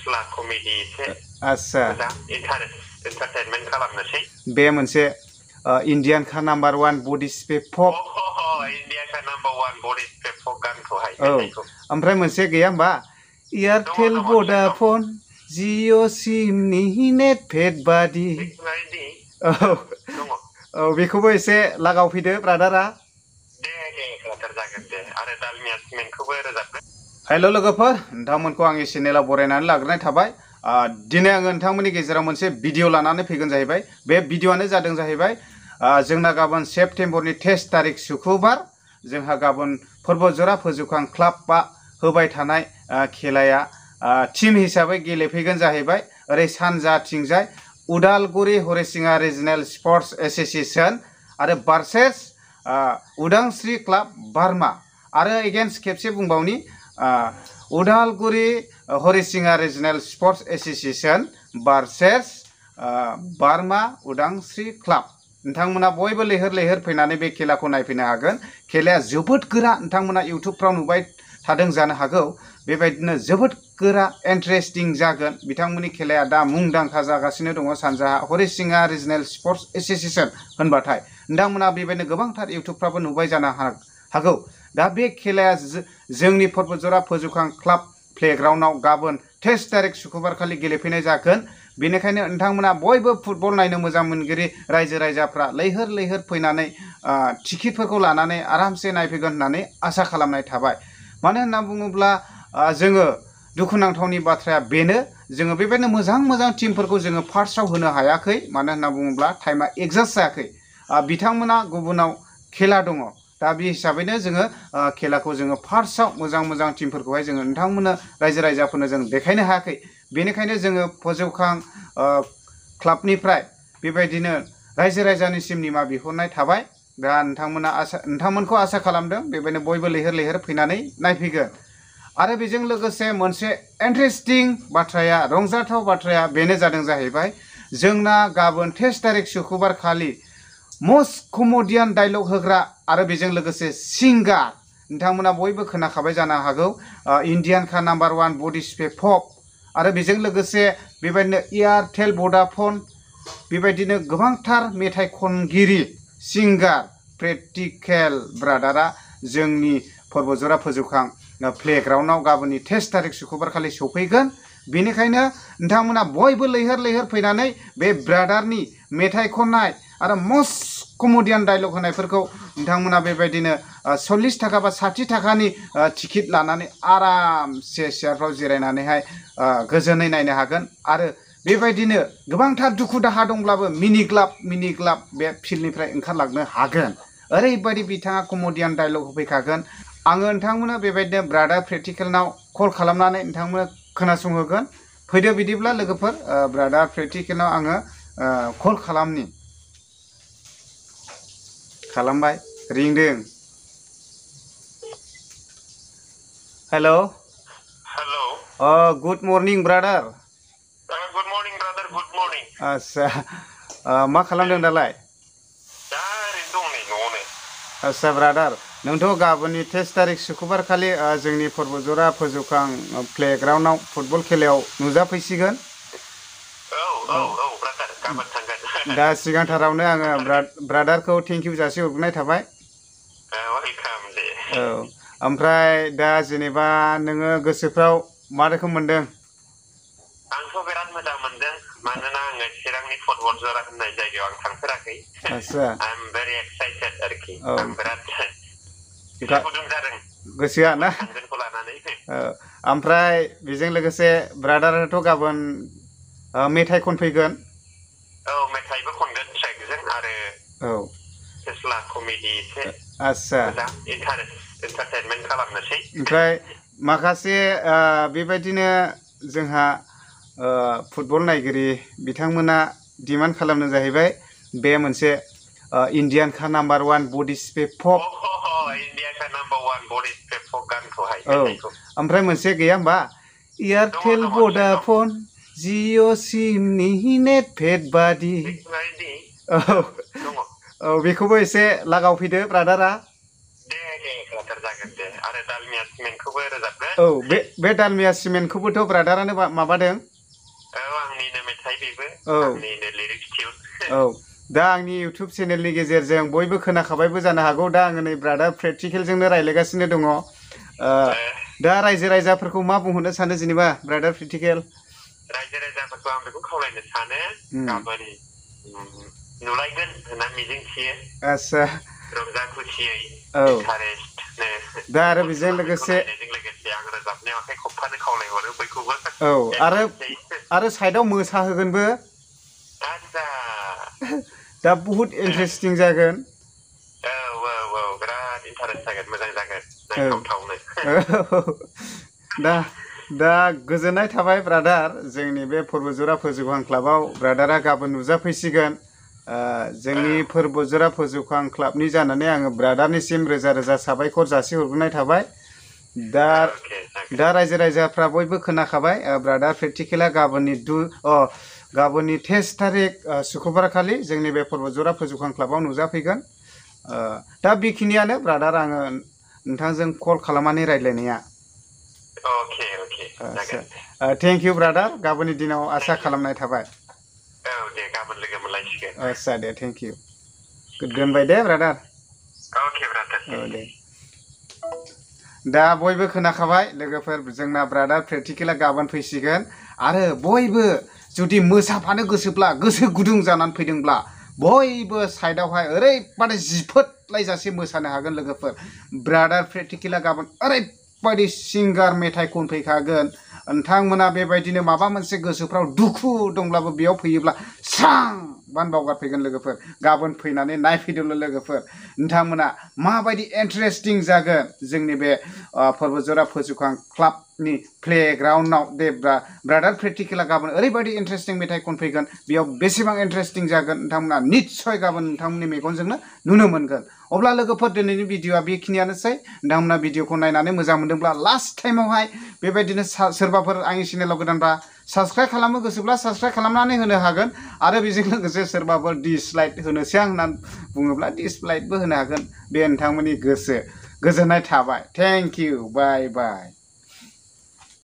फेस्ला कमेडि एसे आच्छा एन्टारटेनमेन्ट खालामनोसै बे मोनसे इण्डियान का नाम्बार 1 बडि स्प्रे फक इण्डियान का नाम्बार 1 बडि स्प्रे फक गानखौहाय ओमफ्राय मोनसे गैया होमबा एयारटेल भडाफन जिअ सिमनि नेट पेक बादि औ बेखौबो एसे लागावफैदो ब्रादारा हेल' लोगोफोर नोंथांमोनखौ आंनि चेनेलाव बरायनानै लाग्रोनाय थाबाय दिनै आङो नोंथांमोननि गेजेराव मोनसे भिडिअ लानानै फैगोन जाहैबाय बे भिडिअआनो जादों जाहैबाय जोंना गाबोन सेप्तेम्बरनि 23 तारिख शुक्रबार जोंहा गाबोन फोरबोजरा फोजोबखां क्लाब बा होबाय थानाय खेलाया टीम हिसाबै गेलेफैगोन जाहैबाय ओरै सानजाथिंजाय Udalguri Harisinga regional sports association आरो भार्सेस उदांस्रि क्लाब बारमा आरो एगेन्स्ट खेबसे बुंबावनि Udalguri Harisinga regional sports association versus बारमा उदांस्रि क्लाब नोंथांमोना बयबो लैहोर लैहोर फैनानै बे खेलाखौ नायफैनो हागोन खेलाया जोबोद गोरा नोंथांमोना इउट्युबफ्राव नुबाय थादों जानो हागौ बेबायदिनो जोबोद गोरा इन्टारेस्टिं जागोन बिथांमोननि खेलाया दा मुंदांखा जागासिनो दङ सानजाहा हरिसिङा रिजनेल स्पर्ट्स एसोसिएशन होनबाथाय नोंथांमोना बेबायदिनो गोबांथार इउट्युबफ्रावबो नुबाय जानो हागौ दा बे खेलाया जोंनि फोरबोजरा फोजोबखां क्लाब प्लेग्राउन्डआव गाबोन 23 तारिख शुक्रबार खालि गेलेफैनाय जागोन बेनिखायनो नोंथांमोना बयबो फुटबल नायनो मोजां मोनगिरि रायजो राजाफ्रा लैहोर लैहोर फैनानै टिकेटफोरखौ लानानै आरामसे नायफैगोन होननानै आसा खालामनाय थाबाय मानो होनना बुङोब्ला जोङो दुखुनांथावनि बाथ्राया बेनो जोङो बेबायदिनो मोजां टीमफोरखौ जोङो फार्स्टआव होनो हायाखै मानो होनना बुङोब्ला टाइमा एडजास्ट जायाखै बिथांमोना गुबुनाव खेला दङ दा बे हिसाबैनो जोङो खेलाखौ जोङो फार्स्टआव मोजां टीमफोरखौहाय जोङो नोंथांमोननो रायजो राजाफोरनो जों देखायनो हायाखै बेनिखायनो जोङो फोजोबखां क्लाबनिफ्राय बेबायदिनो रायजो राजानिसिम निमा बिहरनाय थाबाय दा नोंथांमोनखौ आसा खालामदों बेबायदिनो बयबो लैहोर लैहोर फैनानै नायफैगोन आरो बेजों लोगोसे मोनसे इन्टारेस्टिं बाथ्राया रंजाथाव बाथ्राया बेनो जादों जाहैबाय जोंना गाबोन 23 तारिख शुक्रबार खालि मस्ट कमेडियान डायलग होग्रा आरो बेजों लोगोसे सिंगार नोंथांमोना बयबो खोनाखाबाय जानो हागौ इण्डियान का नाम्बार 1 बडि स्प्रे फक आरो बेजों लोगोसे बेबायदिनो एयारटेल भडाफन बेबायदिनो गोबांथार मेथाइ खनगिरि सिंगार प्रेक्टिकेल ब्रादारा जोंनि फोरबोजरा फोजोबखां प्लेग्राउन्डआव गाबोननि 23 तारिख शुक्रबार खालि सफैगोन बेनिखायनो नोंथांमोना बयबो लैहोर लैहोर फैनानै बे ब्रादारनि मेथाइ खननाय आरो मस्ट कमेडियान डायलग होनायफोरखौ नोंथांमोना बेबायदिनो 40 थाखा बा 60 थाखानि टिकेट लानानै आरामसे सियारफ्राव जिरायनानैहाय गोजोनै नायनो हागोन आरो बेबायदिनो गोबांथार दुखु दाहा दंब्लाबो मिनि ग्लाब बे फिल्डनिफ्राय ओंखारलांनो हागोन ओरैबायदि बिथाङा कमेडियान डायलग होफैखागोन आङो नोंथांमोननो बेबायदिनो ब्रादार प्रेक्टिकेलनाव कल खालामनानै नोंथांमोननो खोनासंहोगोन फैदो बिदिब्ला लोगोफोर ब्रादार प्रेक्टिकेलनाव आङो कल खालामबाय रिंदों hello' good morning brother good morning brother good morning आच्छा मा खालामदों दालाय दा ओरैनो दं नै न'आवनो आच्छा ब्रादार नोंथ' गाबोननि 23 तारिख शुक्रबार खालि जोंनि फोरबोजरा फोजोबखां प्लेग्राउन्डआव फुटबल खेलायाव नुजाफैसिगोन ब्रादार गाबोन थांगोन दा सिगांथारावनो आङो ब्रादारखौ थेंक इउ जासि हरनाय थाबाय वेलकाम दे ओमफ्राय दा जेनेबा नोङो गोसोफ्राव मा रोखोम मोनदों आंथ' बिराद मोजां मोनदों मानोना आङो चिरांनि फुटबलजरा होननाय जायगायाव आं थांफेराखै आच्छा आइ एम भेरि एक्साइटेड आरोखि आं बिराद गुदुं जादों गोसोआ ना थांगोनखौ लानानै ओमफ्राय बेजों लोगोसे ब्रादाराथ' गाबोन मेथाइ खनफैगोन मेथाइबो खनगोन ट्रेकजों आरो फेस्ला कमेडि एसे आच्छा एन्टारटेनमेन्ट खालामनोसै ओमफ्राय माखासे बेबायदिनो जोंहा फुटबल नायगिरि बिथांमोना डिमान्ड खालामनो जाहैबाय बे मोनसे इण्डियान का नाम्बार 1 बडि स्प्रे फक इण्डियान का नाम्बार 1 बडि स्प्रे फक गानखौहाय ओमफ्राय मोनसे गैया होमबा एयारटेल भडाफन जिअ सिमनि नेट पेक बादि बेखौबो एसे लागावफैदो ब्रादारा दे ब्रादार जागोन दे आरो दालमिया सिमेन्टखौबो रोजाबगोन औ बे दालमिया सिमेन्टखौबोथ' ब्रादारानो माबादों औ आंनिनो मेथाइ बेबो औ आंनिनो लिरिक्स टिउन औ दा आंनि इउटुब चेनेलनि गेजेरजों बयबो खोनाखाबायबो जानो हागौ दा आङो नै ब्रादार प्रेक्टिकेलजोंनो रायज्लायगासिनो दङ दा रायजो राजाफोरखौ मा बुंहरनो सानो जेनेबा ब्रादार प्रेक्टिकेल रायजो राजाफोरखौ आं बेखौ खावलायनो सानो गाबोन नुलायगोन होनना मिजिंथियो आदसा रंजा खुसियै औ इन्टारेस्टनो दा आरो बेजों लोगोसे आं रोजाबनायाव आखाइ खबथानो खावलायहरो बयखौबो औ आरो साइडआव मोसाहोगोनबो आदसा दा बुहुत इन्टारेस्टिं जागोन औ बिराद इन्टारेस्ट जागोन मोजां जागोन नायथावथावनो दा गोजोननाय थाबाय ब्रादार जोंनि बे फोरबोजोरा फोजोबहां क्लाबाव ब्रादारा गाबोन नुजाफैसिगोन जोंनि फोरबोजोरा फोजोबहां क्लाबनि जानानै आङो ब्रादारनिसिम रोजा रोजा साबायखर जासिहरग्रोनाय थाबाय दा रायजो राजाफ्रा बयबो खोनाखाबाय ब्रादार प्रेक्टिकेला गाबोननि 23 थारिख शुक्रबार खालि जोंनि बे फोरबोजोरा फोजोबहां क्लाबाव नुजाफैगोन दा बेखिनियानो ब्रादार आङो नोंथांजों कल खालामनानै रायज्लायनाया थेंक इउ ब्रादार गाबोननि दिनाव आसा खालामनाय थाबाय दे गाबोन लोगो मोनलायसिगोन आदसा दे थेंक इउ दोनबाय दे ब्रादार दे दा बयबो खोनाखाबाय लोगोफोर जोंना ब्रादार प्रेक्टिकेला गाबोन फैसिगोन आरो बयबो जुदि मोसाफानो गोसोब्ला गोसो गुदुं जानानै फैदोंब्ला बयबो साइडआवहाय ओरैबादि जिफोदलायजासे मोसानो हागोन लोगोफोर ब्रादार प्रेक्टिकेला गाबोन ओरैबादि सिंगार मेथाइ खनफैखागोन नोंथांमोना बेबायदिनो माबा मोनसे गोसोफ्राव दुखु दंब्लाबो बेयाव फैयोब्ला स्रां बावगारफैगोन लोगोफोर गाबोन फैनानै नायफैदोंल' लोगोफोर नोंथांमोना माबायदि इन्टारेस्टिं जागोन जोंनि बे फोरबोजोरा फोजोबहां क्लाबनि प्लेग्राउन्डआव दे ब्रादार प्रेक्टिकेला गाबोन ओरैबायदि इन्टारेस्टिं मेथाइ खनफैगोन बेयाव बेसेबां इन्टारेस्टिं जागोन नोंथांमोना निस्सय गाबोन नोंथांमोननि मेगनजोंनो नुनो मोनगोन अब्ला लोगोफोर दिनैनि भिडिअआ बेखिनियानोसै नोंथांमोना भिडिअखौ नायनानै मोजां मोनदोंब्ला लास्ट टाइमावहाय बेबायदिनो सोरबाफोर आंनि चेनेलाव गोदानबा साबस्क्राइब खालामनो गोसोब्ला साबस्क्राइब खालामनानै होनो हागोन आरो बेजों लोगोसे सोरबाफोर डिसलाइक होनोसै आं होननानै बुङोब्ला डिसलाइकबो होनो हागोन बे नोंथांमोननि गोसो गोजोननाय थाबाय थेंक इउ बाय बाय